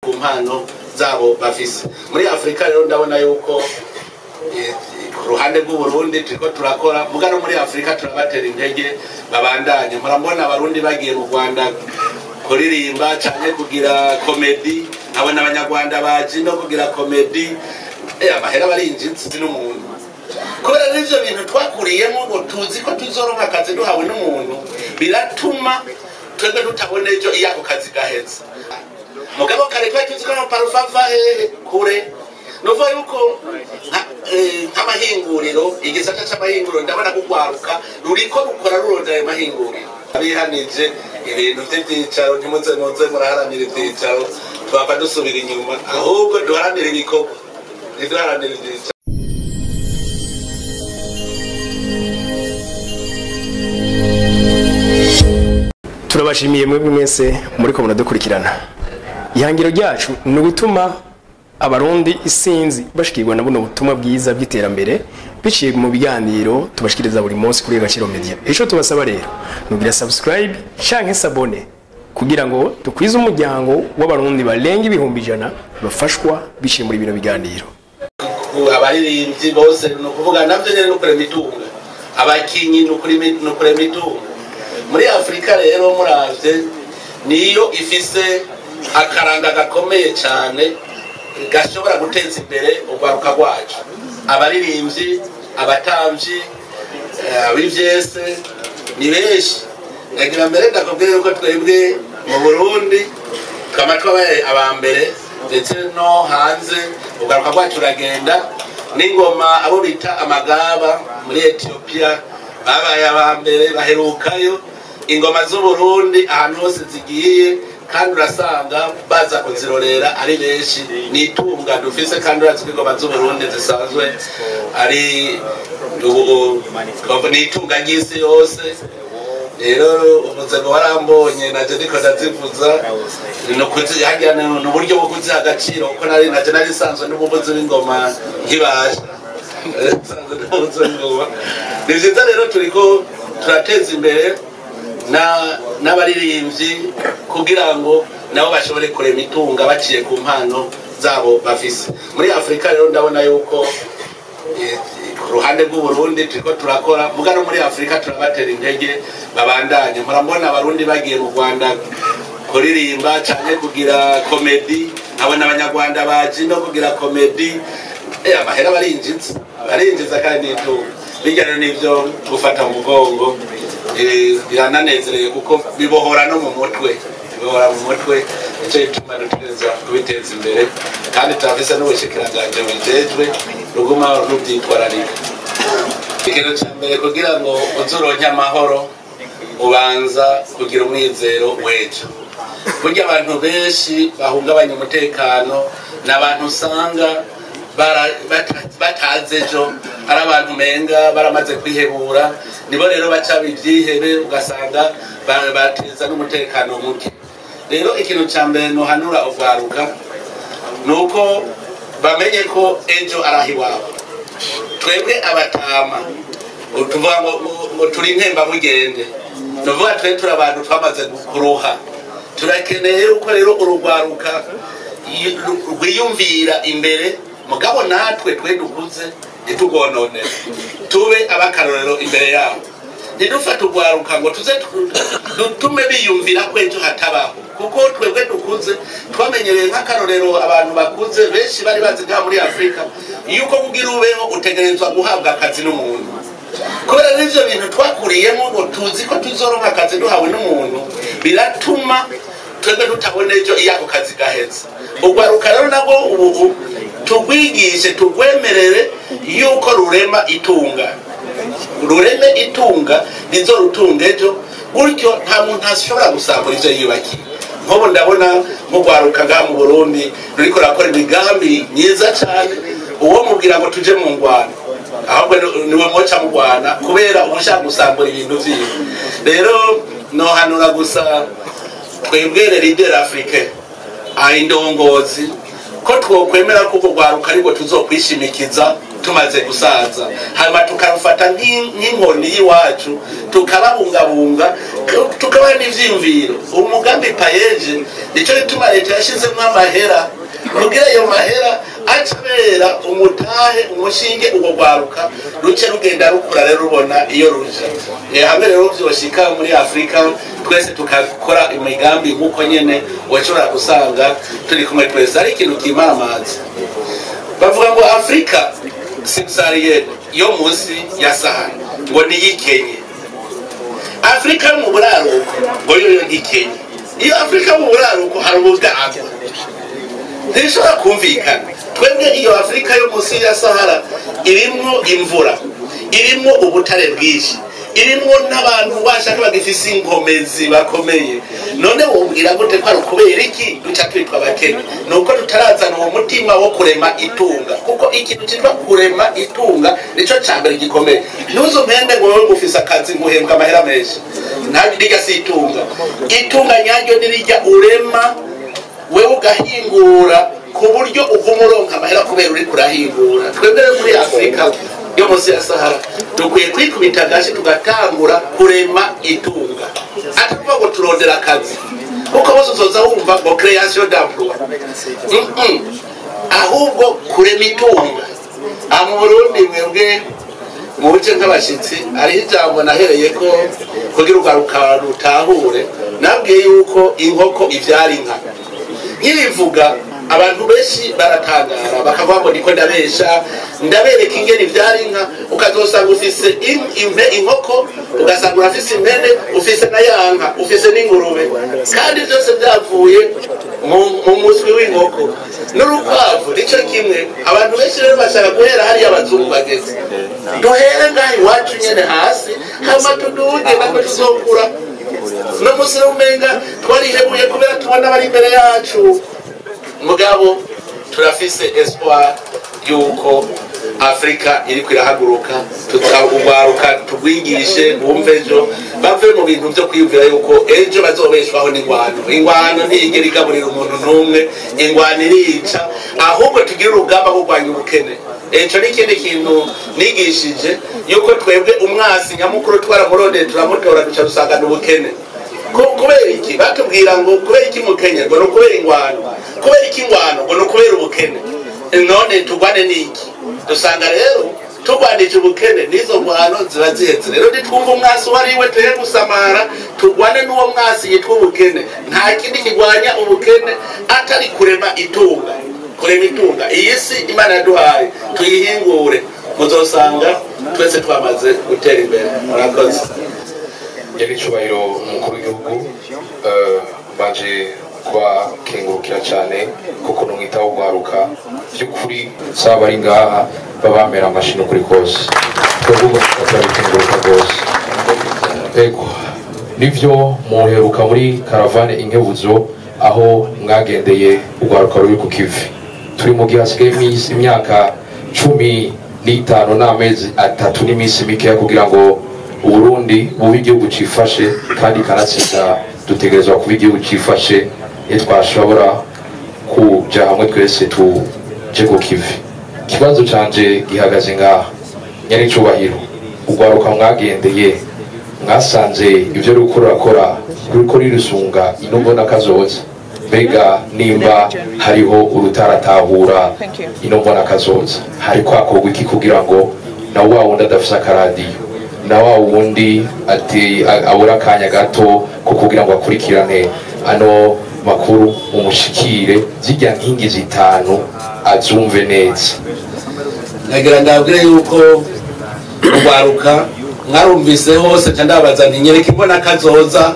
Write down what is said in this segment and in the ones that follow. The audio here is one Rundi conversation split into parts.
Ku mpano zabo bafise muri Afurika rero, ndabona yuko ku ruhande rw'Uburundi turiko turakora, muga no muri Afurika turabatera intege babandanye. Murabona Abarundi bagiye mu Rwanda kuririmba canke kugira comédie, nkabona Abanyarwanda baje no kugira comédie, amahera barinjiza n'umuntu. Kubera rero ivyo bintu twakuriyemo ngo tuzi ko tuzoronka akazi duhawe n'umuntu, biratuma twebwe tutabona ejo iyo ako kazi gaheze. Mugabo kare twari tuzi ko amaparufe ava hehe kure. Nuvuga yuko nk'amahinguriro, igisata c'amahinguriro, ndabona kugwaruka ruriko rukora, rurondera ayo mahinguriro. Bihanije ibintu vy'ivyicaro, ntimuze muze muraharanira ivyicaro, twava dusubira inyuma. Ahubwo duharanire ibikorwa, ntiduharanire ivyicaro. Turabashimiye mwebwe mwese muriko muradukurikirana. Ihangiro ryacu ni ugutuma Abarundi isinzi bashikirwa na buno butumwa bwiza bw'iterambere biciye mu biganiro tubashikiriza buri munsi kuri Agaciro Media. Ico tubasaba rero nugira subscribe canke s'abonner kugira ngo dukwize umuryango w'Abarundi barenga 100,000 bafashwa biciye muri bino biganiro. Abaririmbyi bose, ni ukuvuga navyo nyene no kurema itunga, abakinyi ni ukurema itunga. Muri Afurika rero, muravye, niyo ifise akaranga gakomeye cyane gashobora guteza imbere urwaruka rwacu: abaririmbyi, abatamvyi, abivyese ni benshi. Ndagira mbere ndakubwira yuko twebwe mu Burundi twama twabaye aba mbere, ndetse no hanze urwaruka rwacu ruragenda n'ingoma. Abo bita amagaba muri Ethiopia babaye aba mbere, baherukayo. Ingoma z'Uburundi ahantu hose zigiye kandi urasanga baza kuzirorera ari benshi. Ni itunga dufise, kandi urazi ko ingoma z'Uburundi zisanzwe ari ni itunga ry'isi yose. Rero uvuze ngo warambonye naje ndiko ndazivuza, harya ni uburyo bwo kuziha agaciro, kuko nari naje nari nsanzwe n'umuvuzi w'ingoma nkibasha. Nsanzwe n'umuvuzi w'ingoma. Ni vyiza rero, turiko turateza imbere n'abaririmbyi kugira ngo nabo bashobore kurema itunga baciye ku mpano zabo bafise. Muri Afurika rero, ndabona yuko ku ruhande rw'Uburundi turiko turakora, muga no muri Afurika turabatera intege babandanye. Murabona Abarundi bagiye mu Rwanda kuririmba canke kugira comédie, nkabona Abanyarwanda baje no kugira comédie, amahera barinjiza, barinjiza kandi n'itunga. Bijya rero n'ivyo gufata mu mugongo, birananezereye kuko bibohora no mu mutwe, bibohora mu mutwe. Nico gituma dutegerezwa kubiteza imbere, kandi turafise n'ubushikiranganji bujejwe ruguma ruvyitwararika. Ikintu ca mbere kugira ngo uzoronke amahoro, ubanza kugira umwizero w'ejo. Burya abantu benshi bahungabanya umutekano ni abantu usanga batazi ejo, ari abantu menga baramaze kwihebura. Nibo rero baca ivyihebe, ugasanga bateza n'umutekano muke. Rero ikintu ca mbere nohanura urwaruka ni uko bamenye ko ejo ari aho iwabo. Twebwe abatama tuvuga ngo turi intembamugende, tuvuga twe turi abantu twamaze kuruha. Turakeneye yuko rero urugwaruka rwiyumvira imbere, mugabo natwe twe dukuze ntitugononere, tube abakarorero imbere yabo. Ntidufate urwaruka ngo tuze dutume biyumvira ko ejo hatabaho, kuko twebwe dukuze twamenyereye. Nk'akarorero, abantu bakuze benshi bari bazi ngaha muri Afurika yuko kugira ubeho utegerezwa guhabwa akazi n'umuntu. Kubera n'ivyo bintu twakuriyemo ngo tuzi ko tuzoronka akazi duhawe n'umuntu, biratuma twebwe tutabona ejo iyo ako kazi gaheze. Urwaruka rero nabwo ubu tugwigishe, tugwemerere yuko rurema itunga, rureme itunga rizorutunga ejo. Gutyo nta muntu ashobora gusambura ivyo yiyubakiye. Nk'ubu ndabona nk'urwaruka ngaha mu Burundi ruriko rurakora imigambi myiza cane. Uwo mubwira ngo tuje mu ngwano, ahubwo niwe moca mugwana, kubera uba ushaka gusambura ibintu vyiwe. Rero nohanura gusa twebwe leader africain, indongozi, ko twokwemera ko urwo rwaruka ariko tuzokwishimikiza. Tumaze gusaza, hanyuma tukarufata nk'inkoni y'iwacu, tukababungabunga, tukabaha n'ivyiyumviro. Umugambi PAEEJ, nico gituma leta yashizemwo amahera kugira ayo mahera acabera umutahe, umushinge, urwo rwaruka ruce rugenda rukura rero rubona iyo ruja. Hamwe rero vyoshika muri Afurika twese tukakora imigambi nk'uko nyene, washobora gusanga turi kumwe twese. Ari ikintu kimara amazi, bavuga ngo Afurika subsaharienne, yo munsi ya Sahara, ngo niyikenye. Afurika yo mu buraruko ngo yoyo ntikenye. Iyo Afurika yo mu buraruko hari ubugagwa, ntibishobora kumvikana. Twebwe iyo Afurika yo munsi ya Sahara irimwo imvura, irimwo ubutare bwinshi, irimwo n'abantu bashaka bagifise inkomezi bakomeye. None wobwira gute ko ari ukubera iki duca twitwa abakene? Ni uko tutarazana uwo mutima wo kurema itunga, kuko ikintu cyitwa kurema itunga nico ca mbere gikomeye. Ntuze umpende ngo wowe ufise akazi, nguhembwa amahera menshi. Rirya si itunga. Itunga nyaryo ni rirya urema wewe, ugahingura ku buryo uguma uronka amahera kubera uriko urahingura. Twebwe rero muri Afurika yo munsi ya Sahara dukwiye kwikubita agashi, tugatangura kurema itunga, atakuvuga ngo turondera akazi, kuko bose uzoza wumva ngo création d'emploi. Ahubwo kurema itunga. Aha mu Burundi, mwebwe mu bice nk'abashitsi, hariho ijambo nahereye ko kugira urwaruka rutahure. Nabwiye yuko inkoko ivyara inka. Nkirivuga, abantu benshi baratangara, bakavuga ngo niko ndabesha. Ndabereka ingene ivyara inka. Ukazosanga ufise inkoko, ugasanga urafise impene, ufise na yanka, ufise n'ingurube, kandi byose byavuye mu muswi w'inkoko. N'urukwavu nico kimwe. Abantu benshi rero bashaka guhera hariya abazungu bageze. Duhere ngaha iwacu nyene hasi, hama tuduge, nako tuzokura. No musi rero umenga twarihebuye kubera tubona bari imbere yacu. Mugabo turafise espoir yuko Afurika iriko irahaguruka. Urwaruka tugwigishe, bumve ejo, bave mu bintu vyo kwiyumvira yuko ejo bazobeshwaho n'ingwano. Ingwano ntiyigera igaburira umuntu n'umwe, ingwano irica. Ahubwo tugire urugamba rwo kurwanya ubukene. Eco ni ikindi kintu nigishije, yuko twebwe umwasi nyamukuru twaramurondeye, turamutora, duca dusangana ubukene. Kubera iki? Batubwira ngo kubera iki mukenye, ngo ni ukubera ingwano. Kubera iki ingwano? Ngo ni ukubera ubukene. None turwane n'iki? Dusanga rero turwanije ubukene, n'izo ngwano ziba zihetse. Rero nitwumva umwasi uwo ari we, tuhe gusamara, turwane n'uwo mwasi yitwa ubukene. Nta kindi kirwanya ubukene atari kurema itunga. Kurema itunga, iyi si Imana yaduhaye tuyihingure, muzosanga twese twamaze gutera imbere. Murakoze. Nyir'icyubahiro umukuru w'igihugu, baje kubakengurukira cyane kuko numwitaho ugwaruka by'ukuri. Saba bari ngaha babamera amashyi kuri kose, twebwe turabikenguruka rwose. Ego, nivyo, muheruka muri caravane Inkebuzo, aho mwagendeye urwaruka ruri ku kivi. Turi mu gihe hasigaye imyaka 15 n'amezi 3 n'iminsi mikeya kugira ngo Uburundi bube igihugu cifashe. Kandi kanatsinda dutegerezwa kuba igihugu cifashe nitwashobora kuja hamwe twese tuje ku kivi. Ikibazo canje gihagaze ngaha: nyenicubahiro, urwaruka mwagendeye mwasanze ibyo ruriko rurakora ruriko rirusunga ino mbona kazoza? Mbega nimba hariho urutaratahura ino mbona kazoza, hariko hakorwa iki kugira ngo na wa wundi adafise akaradiyo, na wa wundi ati abura akanya gato ko kugira ngo akurikirane ano makuru, mumushikire zirya nkingi zitanu azumve neza? Nagira ndabwire yuko urwaruka mwarumvise hose, nca ndabaza nti: "Nyereka imbona kazoza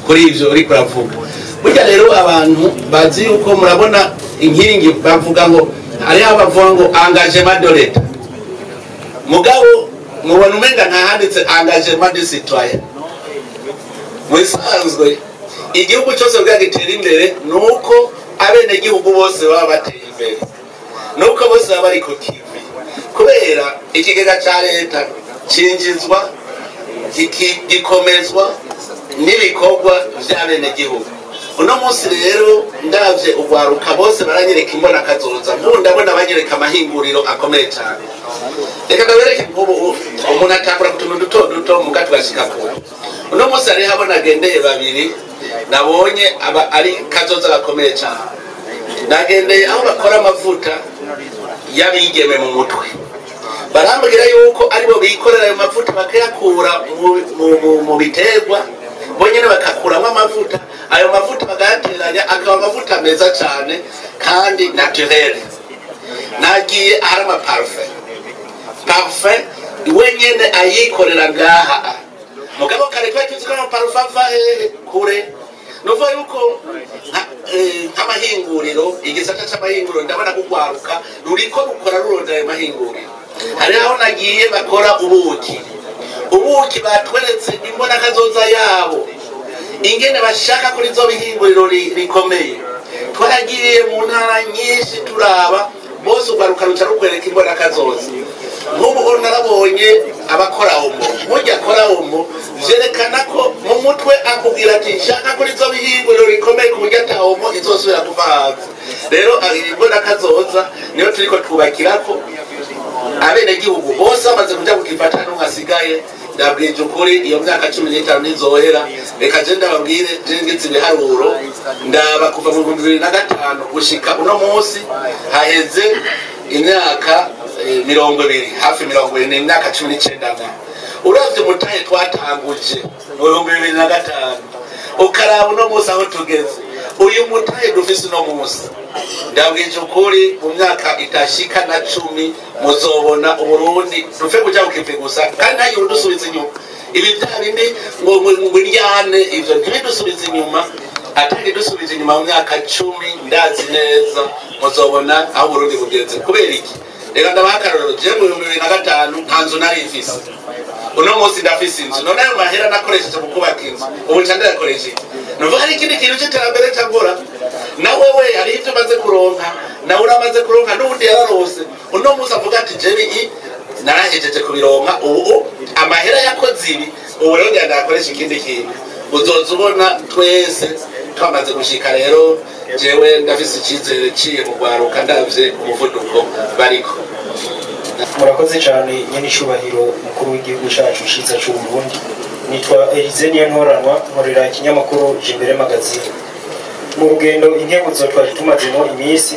kuri ivyo uriko uravuga." Burya rero abantu bazi yuko murabona inkingi, bavuga ngo hariho abavuga ngo engagement de l'État, mugabo mubona umenga ntahanditse engagement du citoyen. Mu bisanzwe igihugu cyose kugira gitera imbere ni uko abenegihugu bose baba bateye imbere, nuko bose baba bari ku kivi, kubera ikigega cya leta cinjizwa, gikomezwa n'ibikorwa by'abenegihugu. Uno munsi rero ndavye ugwaruka bose baranyereka imbona kazoza, ndabona banyereka amahinguriro akomeye cyane. Reka ndabereke nk'ubu umuntu atakura ku tuntu duto duto muga tugashika kure. Uno munsi hariho abo nagendeye babiri nabonye aba ari kazoza gakomeye cyane. Nagendeye aho bakora amavuta y'abigeme mu mutwe, barambwira yuko aribo bikorera ayo mavuta bakayakura mu biterwa bonyene, bakakuramo amavuta. Ayo mavuta bakayateranya akaba amavuta meza cyane kandi naturel. Nagiye ahari ama parfum wenyene ayikorera ngaha. Mugabo kare twari tuzi ko ama parfum ava hehe kure. Nuvuga yuko nk'amahinguriro, igisata c'amahinguriro ndabona kugwaruka ruriko rukora rurondera ayo mahinguriro. Hari aho nagiye bakora ubuki, ubuki batweretse imbonakazoza yabo ingene bashaka kuri zo bihinguriro rikomeye. Twaragiye mu ntara nyinshi turaba bose ugwaruka ruca rukwereka imbonakazoza. Nk'ubu narabonye abakora omo, burya akora omo vyerekana ko mu mutwe akubwira ati nshaka kuri zo bihinguriro rikomeye ku buryo ata omo izosubira kuva hanze. Rero imbonakazoza niyo turiko twubakirako. Abenegihugu bose bamaze kuja kugifata n'umwe asigaye. Ndabwije ukuri iyo myaka 15 nizohera. Reka je ndababwire, je ngize ibiharuro ndaba kuva mu 2005 gushika uno munsi haheze imyaka 20, hafi 20, ni imyaka 19. Uravye umutahe twatanguje mu 2005 ukaraba uno munsi aho tugeze, uyu mutahe dufise uno munsi, ndabwije ukuri mu myaka itashika na 10 muzobona Uburundi rufe kuja kukivi gusa, kandi ntagire udusubiza inyuma. Ibi vya bindi ngo iryane ivyo ntibidusubize inyuma, atari dusubiza inyuma mu myaka 10 ndazi neza muzobona aho Uburundi bugeze. Kubera iki? Reka ndabaha akarorero. Je mu 2005 nta nzu nari mfise, uno munsi ndafise inzu. None ayo mahera nakoresheje mu kubaka inzu ubu nca ndayakoresha iki? Nuvuga hari ikindi kintu c'iterambere cangora. Na wewe hari ivyo umaze kuronka, nawe uramaze kuronka, n'uwundi yararose. Uno munsi avuga ati jewe narahejeje kubironka, ubu amahera yakoze ibi, ubu rero ngira ndayakoresha ikindi kintu. Uzoza ubona twese twamaze gushika. Rero jewe ndafise icizere ciye mu rwaruka ndavye umuvuduko bariko. Murakoze cyane nyenicubahiro mukuru w'igihugu cyacu ciza cy'u Burundi. Nitwa Elize Ntiyantoranwa, nkorera ikinyamakuru Jimbere Magazine. Mu rugendo inkebuzo twari tumazemo iminsi,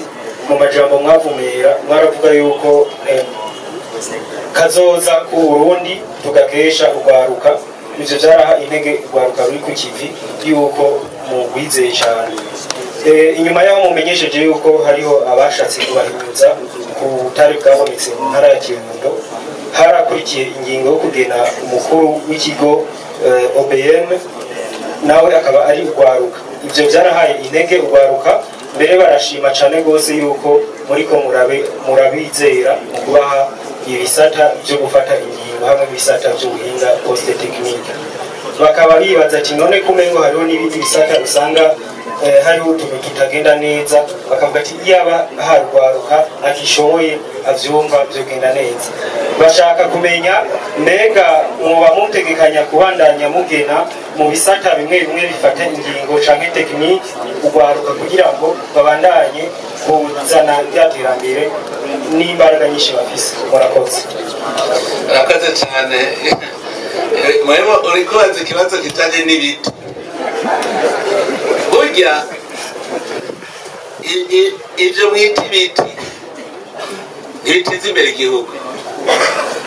mu majambo mwavumera mwaravuga yuko kazoza ku Burundi tugakesha urwaruka. Ivyo vyaraha intege urwaruka ruri ku kivi yuko mugwizeye cyane. Inyuma yaho mumenyesheje yuko hariho abashatse kubahinyuza ku butare bwabonetse mu ntara ya Kirundo, harakurikiye ingingo yo kugena umukuru w'ikigo OBM, nawe akaba ari urwaruka. Ivyo vyarahaye intege urwaruka, mbere barashima cane gose yuko muriko murabizera mu kubaha ibisata byo gufata ingingo hamwe n'ibisata by'ubuhinga poste technique. Bakaba bibaza ati none kumengo hariho n'ibindi bisata usanga hariho utuntu tutagenda neza, bakavuga ati iyaba harwaruka akishoboye avyumva vyogenda neza. Bashaka kumenya mbega mwoba mutegekanya kubandanya mugena mu bisata bimwe bimwe bifata ingingo canke technique urwaruka kugira ngo babandanye kuzana rya terambere n'imbaraga nyinshi bafise. Murakoze. Murakoze cyane. Mwemo uriko waza ikibazo kijanye n'ibiti. Burya ivyo mwita ibiti ntibiteza imbere igihugu.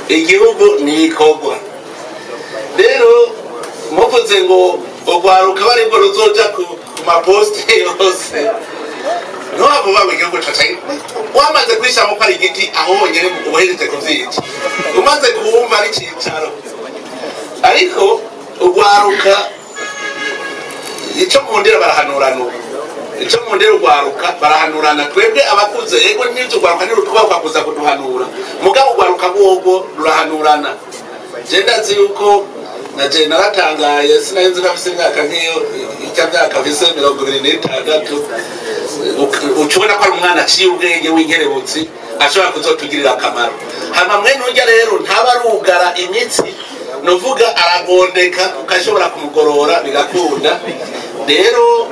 Igihugu ni ibikorwa. Rero muvuze ngo urwaruka baribwo ruzoja ku maposite yose, ntiwavuga ngo igihugu caca wamaze kwishamo ko ari igiti, aho honyene ubuhejeje kuvyica, umaze kuwumva ari icicaro. Ariko urwaruka ico mundera barahanurana, ico mundera urwaruka barahanurana. Twebwe abakuze yego n'ivyo urwaruka ntirutwubakwa kuza kuduhanura, mugabo urwaruka rworwo rurahanurana. Je ndazi yuko na je naratangaye, sinari nzi ko afise imyaka nk'iyo, icya myaka afise 26, ucubona ko ari umwana aciye ubwenge w'inkerebutsi ashobora kuzotugirira akamaro. Hama mwene urya rero ntaba arugara imitsi, nuvuga aragondeka ukashobora kumugorora bigakunda. Rero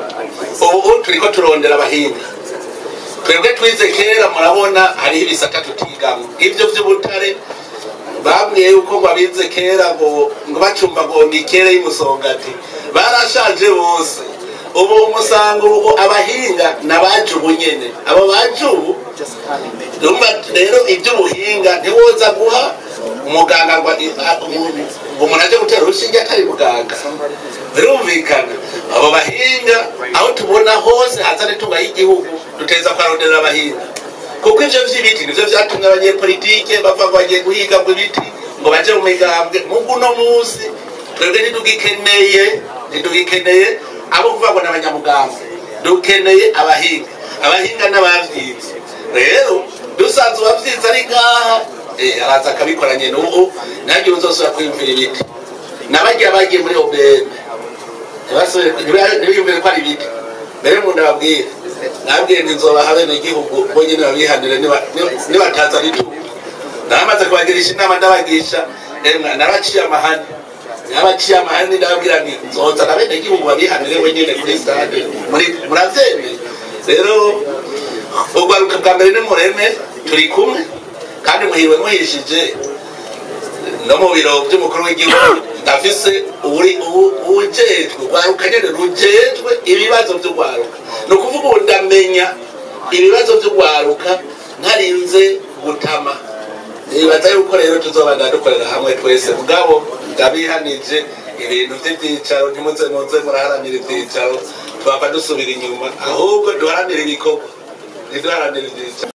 ubu turiko turondera abahinga. Twebwe twize kera, murabona hariho ibisata tutigamwo, ivyo vy'ubutare bambwiye yuko ngo abize kera ngo bacumba ngo ni kera y'umusongati, barashaje bose. Ubu umusanga ubu abahinga nabaje ubu nyene, abo baje ubu. Rero iby'ubuhinga ntiwoza guha umuganga ngo umuntu aje gutera urushinge atari muganga, birumvikana. Abo bahinga aho tubona hose hazana itunga y'igihugu, duteza kwarondera abahinga, kuko ivyo vy'ibiti nivyo vyatumye abanyepolitike bava ngo bagiye guhiga ngo ibiti ngo baje mu migambwe. Mugu no munsi twebwe ntidugikeneye abo kuvuga ngo n'abanyamugambwe, dukeneye abahinga. Abahinga n'abavyize. Rero dusanzwe uwavyize ari ngaha, araza akabikora nyene. Ubu ntihagire uzosubira kwiyumvira ibiti, n'abagiye bagiye muri OBM ntibiyumvire ko ari ibiti. Mbere mu ndababwira, nabwiye nti nzobaha abenegihugu bonyene babihanire nibatazana itungo. Naramaze kubagirisha inama, ndabagisha, naraciye amahane, ndababwira nti nzozana abenegihugu babihanire wenyene kuri stade, muravyemeye. Rero urwaruka bwa mbere nimureme, turi kumwe kandi muhiriwe muhishije. No mu biro by'umukuru w'igihugu ndafise ujejwe urwaruka nyene, rujejwe ibibazo vy'urwaruka. Ni ukuvuga ubu ndamenya ibibazo vy'urwaruka ntarinze gutama. Nibaza yuko rero tuzobandanya dukorera hamwe twese. Mugabo ndabihanije ibintu vy'ivyicaro, ntimuze muze muraharanira ivyicaro twava dusubira inyuma, ahubwo duharanire ibikorwa, ntiduharanire ivyicaro.